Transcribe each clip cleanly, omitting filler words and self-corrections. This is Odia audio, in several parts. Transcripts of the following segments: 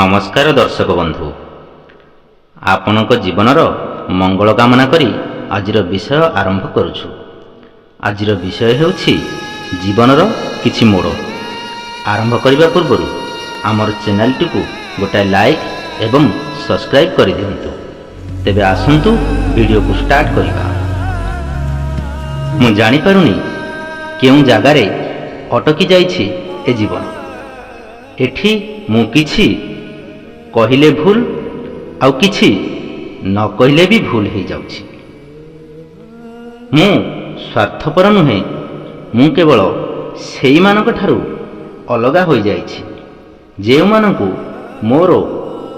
ନମସ୍କାର ଦର୍ଶକ ବନ୍ଧୁ, ଆପଣଙ୍କ ଜୀବନର ମଙ୍ଗଳ କାମନା କରି ଆଜିର ବିଷୟ ଆରମ୍ଭ କରୁଛୁ। ଆଜିର ବିଷୟ ହେଉଛି ଜୀବନର କିଛି ମୋଡ଼। ଆରମ୍ଭ କରିବା ପୂର୍ବରୁ ଆମର ଚ୍ୟାନେଲଟିକୁ ଗୋଟାଏ ଲାଇକ୍ ଏବଂ ସବସ୍କ୍ରାଇବ୍ କରିଦିଅନ୍ତୁ। ତେବେ ଆସନ୍ତୁ ଭିଡ଼ିଓକୁ ଷ୍ଟାର୍ଟ କରିବା। ମୁଁ ଜାଣିପାରୁନି କେଉଁ ଜାଗାରେ ଅଟକି ଯାଇଛି ଏ ଜୀବନ। ଏଠି ମୁଁ କିଛି କହିଲେ ଭୁଲ, ଆଉ କିଛି ନ କହିଲେ ବି ଭୁଲ ହେଇଯାଉଛି। ମୁଁ ସ୍ୱାର୍ଥପର ନୁହେଁ, ମୁଁ କେବଳ ସେଇମାନଙ୍କ ଠାରୁ ଅଲଗା ହୋଇଯାଇଛି ଯେଉଁମାନଙ୍କୁ ମୋର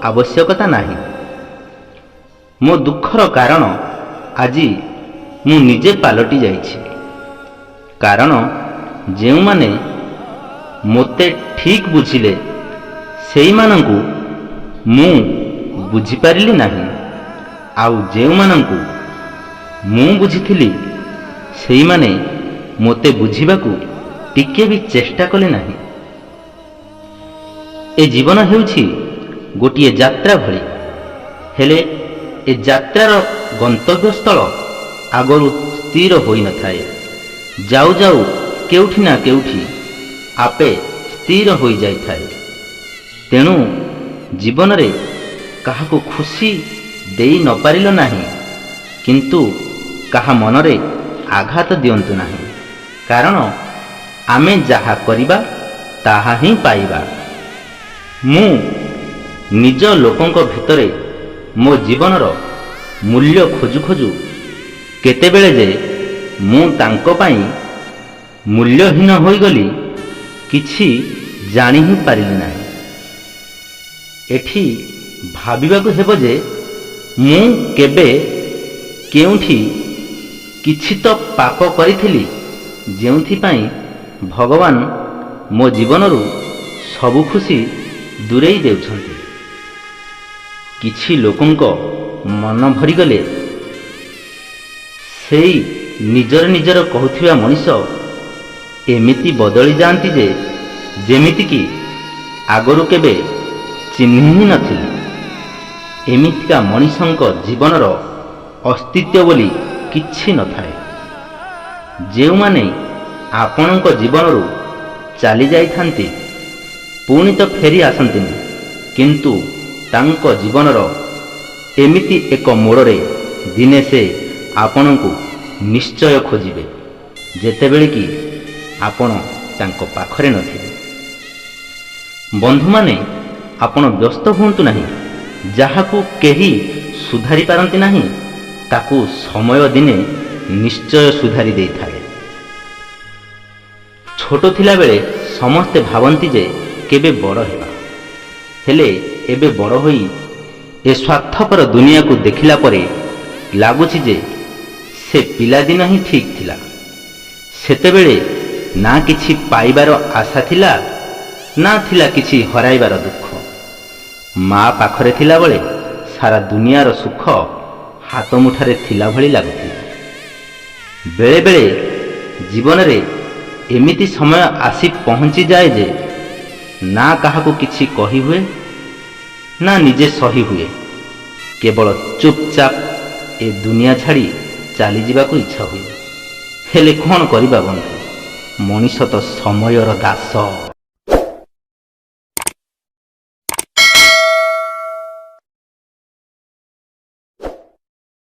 ଆବଶ୍ୟକତା ନାହିଁ। ମୋ ଦୁଃଖର କାରଣ ଆଜି ମୁଁ ନିଜେ ପାଲଟି ଯାଇଛି, କାରଣ ଯେଉଁମାନେ ମୋତେ ଠିକ୍ ବୁଝିଲେ ସେଇମାନଙ୍କୁ ମୁଁ ବୁଝିପାରିଲି ନାହିଁ, ଆଉ ଯେଉଁମାନଙ୍କୁ ମୁଁ ବୁଝିଥିଲି ସେଇମାନେ ମୋତେ ବୁଝିବାକୁ ଟିକେ ବି ଚେଷ୍ଟା କଲେ ନାହିଁ। ଏ ଜୀବନ ହେଉଛି ଗୋଟିଏ ଯାତ୍ରା ଭଳି, ହେଲେ ଏ ଯାତ୍ରାର ଗନ୍ତବ୍ୟସ୍ଥଳ ଆଗରୁ ସ୍ଥିର ହୋଇନଥାଏ। ଯାଉ ଯାଉ କେଉଁଠି ନା କେଉଁଠି ଆପେ ସ୍ଥିର ହୋଇଯାଇଥାଏ। ତେଣୁ ଜୀବନରେ କାହାକୁ ଖୁସି ଦେଇ ନପାରିଲ ନାହିଁ, କିନ୍ତୁ କାହା ମନରେ ଆଘାତ ଦିଅନ୍ତୁ ନାହିଁ, କାରଣ ଆମେ ଯାହା କରିବା ତାହା ହିଁ ପାଇବା। ମୁଁ ନିଜ ଲୋକଙ୍କ ଭିତରେ ମୋ ଜୀବନର ମୂଲ୍ୟ ଖୋଜୁ ଖୋଜୁ କେତେବେଳେ ଯେ ମୁଁ ତାଙ୍କ ପାଇଁ ମୂଲ୍ୟହୀନ ହୋଇଗଲି, କିଛି ଜାଣି ହିଁ ପାରିଲି ନାହିଁ। ଏଠି ଭାବିବାକୁ ହେବ ଯେ ମୁଁ କେବେ କେଉଁଠି କିଛି ତ ପାପ କରିଥିଲି, ଯେଉଁଥିପାଇଁ ଭଗବାନ ମୋ ଜୀବନରୁ ସବୁ ଖୁସି ଦୂରେଇ ଦେଉଛନ୍ତି। କିଛି ଲୋକଙ୍କ ମନ ଭରିଗଲେ ସେଇ ନିଜର ନିଜର କହୁଥିବା ମଣିଷ ଏମିତି ବଦଳି ଯାଆନ୍ତି ଯେ ଯେମିତିକି ଆଗରୁ କେବେ ଚିହ୍ନି ହିଁ ନଥିଲି। ଏମିତିକା ମଣିଷଙ୍କ ଜୀବନର ଅସ୍ତିତ୍ୱ ବୋଲି କିଛି ନଥାଏ। ଯେଉଁମାନେ ଆପଣଙ୍କ ଜୀବନରୁ ଚାଲି ଯାଇଥାନ୍ତି ପୁଣି ତ ଫେରି ଆସନ୍ତିନି, କିନ୍ତୁ ତାଙ୍କ ଜୀବନର ଏମିତି ଏକ ମୋଡ଼ରେ ଦିନେ ସେ ଆପଣଙ୍କୁ ନିଶ୍ଚୟ ଖୋଜିବେ, ଯେତେବେଳେ କି ଆପଣ ତାଙ୍କ ପାଖରେ ନଥିବେ। ବନ୍ଧୁମାନେ, ଆପଣ ବ୍ୟସ୍ତ ହୁଅନ୍ତୁ ନାହିଁ। ଯାହାକୁ କେହି ସୁଧାରି ପାରନ୍ତି ନାହିଁ, ତାକୁ ସମୟ ଦିନେ ନିଶ୍ଚୟ ସୁଧାରି ଦେଇଥାଏ। ଛୋଟ ଥିଲାବେଳେ ସମସ୍ତେ ଭାବନ୍ତି ଯେ କେବେ ବଡ଼ ହେବା, ହେଲେ ଏବେ ବଡ଼ ହୋଇ ଏ ସ୍ୱାର୍ଥପର ଦୁନିଆକୁ ଦେଖିଲା ପରେ ଲାଗୁଛି ଯେ ସେ ପିଲାଦିନ ହିଁ ଠିକ୍ ଥିଲା। ସେତେବେଳେ ନା କିଛି ପାଇବାର ଆଶା ଥିଲା, ନା ଥିଲା କିଛି ହରାଇବାର ଦୁଃଖ। ମା ପାଖରେ ଥିଲାବେଳେ ସାରା ଦୁନିଆର ସୁଖ ହାତ ମୁଠାରେ ଥିଲା ଭଳି ଲାଗୁଥିଲା। ବେଳେବେଳେ ଜୀବନରେ ଏମିତି ସମୟ ଆସି ପହଞ୍ଚିଯାଏ ଯେ ନା କାହାକୁ କିଛି କହି ହୁଏ, ନା ନିଜେ ସହି ହୁଏ। କେବଳ ଚୁପଚାପ ଏ ଦୁନିଆ ଛାଡ଼ି ଚାଲିଯିବାକୁ ଇଚ୍ଛା ହୁଏ। ହେଲେ କ'ଣ କରିବା ବନ୍ଧୁ, ମଣିଷ ତ ସମୟର ଦାସ।